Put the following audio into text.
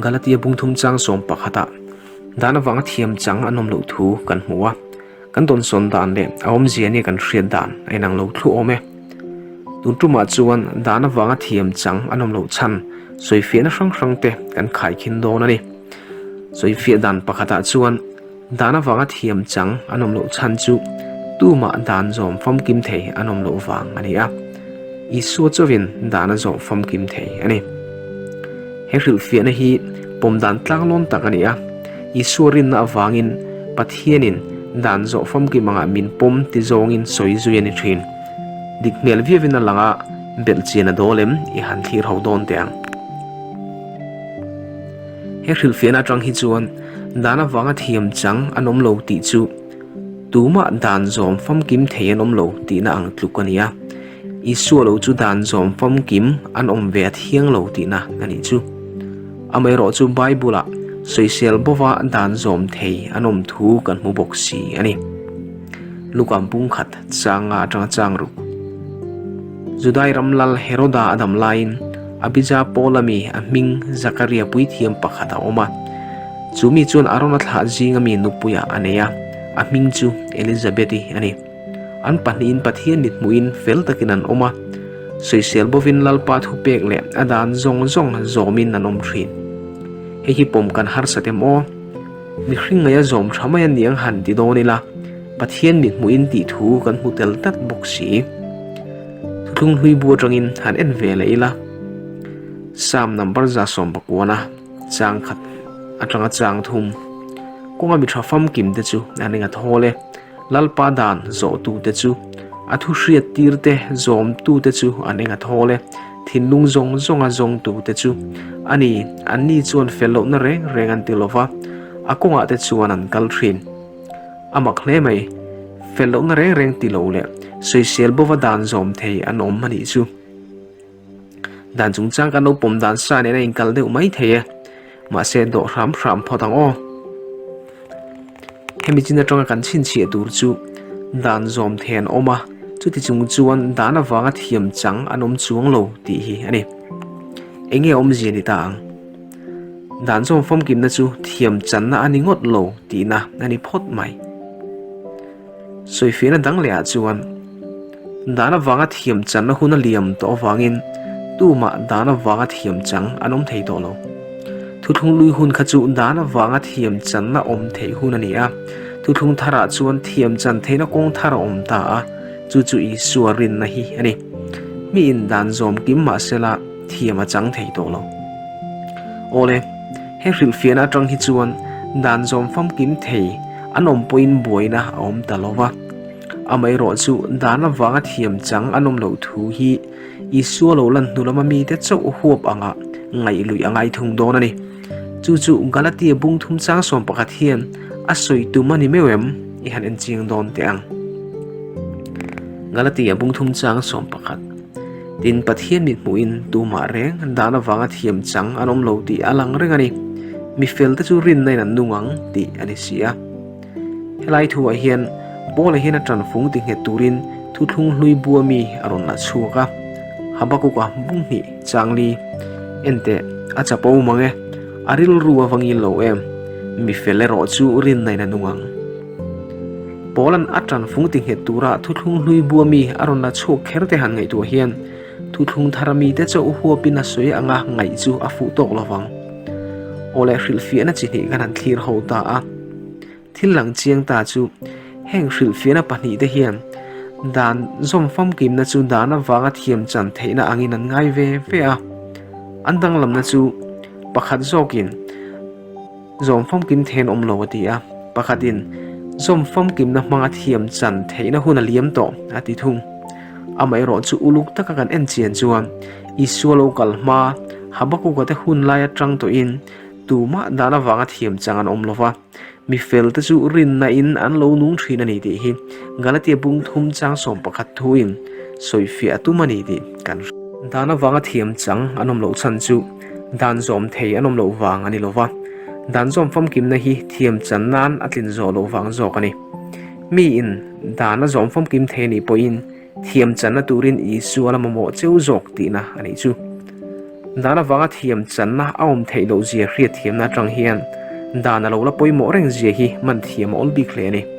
Galatia bung thum chang sawm pakhatah dan avanga thiam chang an awm loh thu kan hmu a, kan dawnsawn dan leh a awmzia nia kan hriat dan a inang lo thluah awm e. Tun tumah chuan dan avanga thiam chang an awm loh chhan sawifiahna hrang hrang te kan khaikhin dawn a ni. Sawifiah dan pakhatah chuan Dan avanga thiam chang an awm loh chhan chu tumah dan zawm famkim thei an awm loh vang a ni a. Isua chauhin dan a zawm famkim thei a ni. He hrilhfiahna hi pawm dan tlanglawn tak a ni a. Isua rinna avangin Pathianin dan zawh famkim angah min pawm ti zawngin sawi zui a ni thin. Dik hmel viauin a lang a, belhchian a dawl em i han thlir ho dawn teh ang. He hrilhfiahna atang hi chuan dan avanga thiam chang an awm lo tih chu tumah dan zawm famkim thei an awm lo tihna ang tluk a ni a. Isua lo chu dan zawm famkim an awm ve a thiang lo tihna a nih chu. Amaherawh chu Bible-ah sawisel bova dan zawm thei an awm thu kan hmu bawk si a ni. Luka pungkhat changa atanga chang ruk. Judai ram lal Heroda a dam laiin Abija Paula mi a hming Zakaria puithiam pakhat a awm a. Chu mi chuan Arona thlah zinga mi nupuiah a nei a, a hming chu Elizabeti a ni. An pahnihin Pathian mithmuhin fel takin an awm a, sawisel bovin Lalpa thupek leh a dan zawng zawng zawmin an awm thin. Hei hi pawm kan harsat em aw? Mihring ngaia zawm tha mai a niang han ti dawn ila, Pathian mithmuhin tih thu kan hmu tel tlat bawk si. Thuthlung hlui bu atangin han en ve leh ila, Psalm number 119 chang khat atanga chang thum, Kawnga mi tha famkim te chu an ingat hawl e, Lalpa dan zawhtute chu a thu hriat tir te zawmtute chu an enga thawl e, thinlung zawng zawnga zawngtute chu a ni, anni chuan fel lohna reng reng an ti lova, a kawngah te chuan an kal thin. A mak hle mai, fel lohna reng reng ti lo leh sawisel bova dan zawm thei an awm a nih chu. Dan chungchang kan lo pawm dan sa nen a inkal deuh mai thei e, mahse dawh hram hram phawt ang aw. Hemi chin atanga kan chhinchhiah tur chu dan zawm thei an awm a, chuti chung chuan dan avanga thiam chang an awm chuang lo tih hi a ni. Enge awmzia ni ta ang? Dan zawm famkimna chu thiam channa a ni ngawt lo tihna a ni phawt mai. Sawifiahna dang lehah chuan dan avanga thiam channa hun a liam tawh avangin tumah dan avanga thiam chang an awm thei tawh lo. Thuthlung lui hun kha chu dan avanga thiam channa awm theih hun a ni a, thuthlung tharah chuan thiam chan theihna kawng thar a awm ta a, chu chu Isua rinna hi a ni. Miin dan zawm kim mah sela thiam a chang thei tawh lo. Awle, he hrilhfiahna atang hi chuan dan zawm famkim thei An awm pawhin buaina a awm ta lo va. Amaherawh chu dan avanga thiam chang an awm loh thu hi Isua lo lan hnu lama mite chauh huap anga ngaih luih a ngai thung dawn a ni. Chu chu Galatia bung thum chang 11 hian a sawi tum a ni meuh em? I han en chiang dawn teh ang. Galatia bung thum chang 11 Tin, Pathian mithmuhin tumah reng dan avanga thiam chang an awm lo tih a lang reng a ni. Mi felte chu rinna in an nung ang tih a ni si a. Helai thuah hian Paula hian a tanfung ti nghet turin thuthlung hlui bua mi a rawn la chhuak a. Habakuka bung hnih chang li Enteh, a chapo mang e, a rilru a va ngil lo em, mi fel erawh chu rinna in a nung ang. Paula'n a tanfung ti nghet tura thuthlung hlui bua mi a rawn la chhuak kher te han ngaihtuah hian Thuthlung thar mite chauh huapin a sawi anga ngaih chu a fuh tawk lovang. Aw leh hrilhfiahna chi hnih kan han thlir ho ta a. Thil lang chiang ta chu heng hrilhfiahna pahnihte hian dan zawm famkimna chu dan avanga thiam chan theihna angin an ngai ve ve a. An danglamna chu pakhat zawkin zawm famkim then awm lo a ti a, pakhatin zawm famkimna hmanga thiam chan theihna hun a liam tawh a ti thung. Amaherawh chu uluk taka kan en chian chuan Isua lo kal hma Habakuka te hun lai atang tawhin tumah dan avanga thiam chang an awm lo va, mi fel te chu rinna in an lo nung thin a ni tih hi Galatia bung thum chang 11 thuin sawifiah a tum a ni tih kan hria. Dan avanga thiam chang an awm loh chhan chu dan zawm thei an awm loh vang a ni lo va, dan zawm famkimna hi thiam chan nan a tlin zawh loh vang zawk a ni. Mi in dan a zawm famkim thei anih pawhin thiam channa turin Isua la mamawh cheu zawk tihna a nih chu. Dan avanga thiam channa a awm theih loh zia hriatthiamna atang hian dan a lo la pawimawh reng zia hi man thiam a awl bik hle a ni.